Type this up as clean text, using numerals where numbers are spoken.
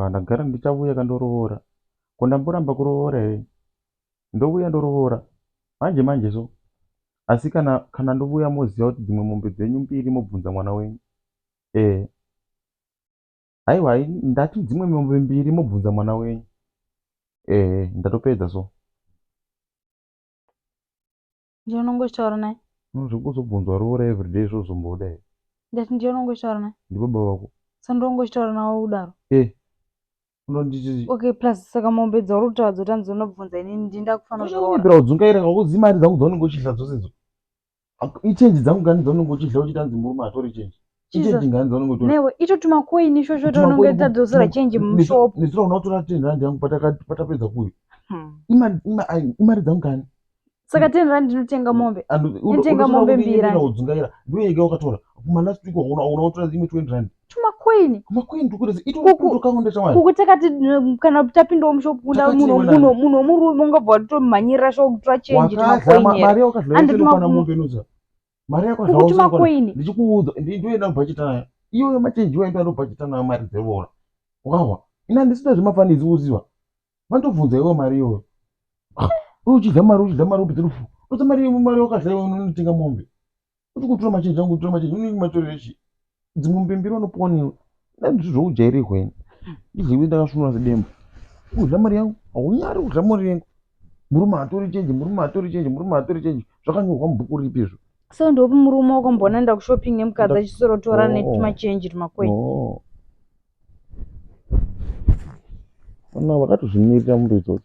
Aiwa ndagara ndichavuya kandoroora. Ko ndamboramba kuroora here? Ndovuya ndoroora. Manje manje so. Asi kana kana ndovuya moziva kuti dzimwe mombe dzenyu mbiri mobvunza mwana wenyu. Eh. Haiwa ndati dzimwe mombe mbiri mobvunza mwana wenyu. Eh, ndatopedza so. Ndiye unongochitaura naye? Zvekuzobvunzwa roora everyday zvozomboda here? Ndati ndiye unongochitaura naye? Ndibaba vako. Saka ndongochitaura nawo kudaro? Eh. Unonditi Okay, plus saka mombe dzauri kutaura dzoti hanzi unobvunza inini ndini ndakufanira kuzviroora. Unonyepera kudzungaira hauzivi mari dzangu dzaunenge uchidya dzose idzo. Ichenji dzangu ngani dzaunenge uchidya uchiti hanzi murume hatori chenji. Ichenji ngani dzaunenge uchitora. Newe ito tumakoini ishosho tounenge tadzosera chenji mushop. Nezuro hauna kutora 10 rand yangu patapedza kuyo. Imari dzangu ngani? Saka 10 rand inotenga mombe. Inotenga mombe mbiri. Kudzungaira ndiwe yega wakatora. Kuma last week hauna kutora imwe 20 rand. Tumakoini. Tumakoini tukuita ito tutokaunda chamwari. Kuku takati kana tapindawo mushop kunda munhu munhu munhu wemurume ungabva watomhanyirira sho kutora change tumakoini. Mari yakadya inokwana mombe inoza. Mari yako zvawo tumakoini. Ndichikuudza ndoenda kubhacheta nayo. Iyoyo machenji iwayo ndoenda kubhacheta nayo mari dzeroora. Wakahwa. Ina ndisina zvemafanizi uziva. Vandobvunza iwe mari iyoyo. Ah, uchidya mari uchidya mari upedza rufu. Unoita mari mari wakadya iwe unotenga mombe. Kuti kutora machenji angu kutora machenji unenge matorere chii? Dzimwe mombe mbiri unopuwa newe. Ndazvi zvoujairihwa ini. Ndidyiwe ndakasvunura sedembo. Kudya mari yangu haunyari kudya mari yangu. Murume hatori chenji, murume hatori chenji, murume hatori chenji. Zvakanyorwa mubhuku ripi izvo? So ndopi murume wakamboona enda kushopping nemukadzi achisorotora Oh. netumachenji tumakoini. Oh. Vana vakatozvimirira mombe idzodzo.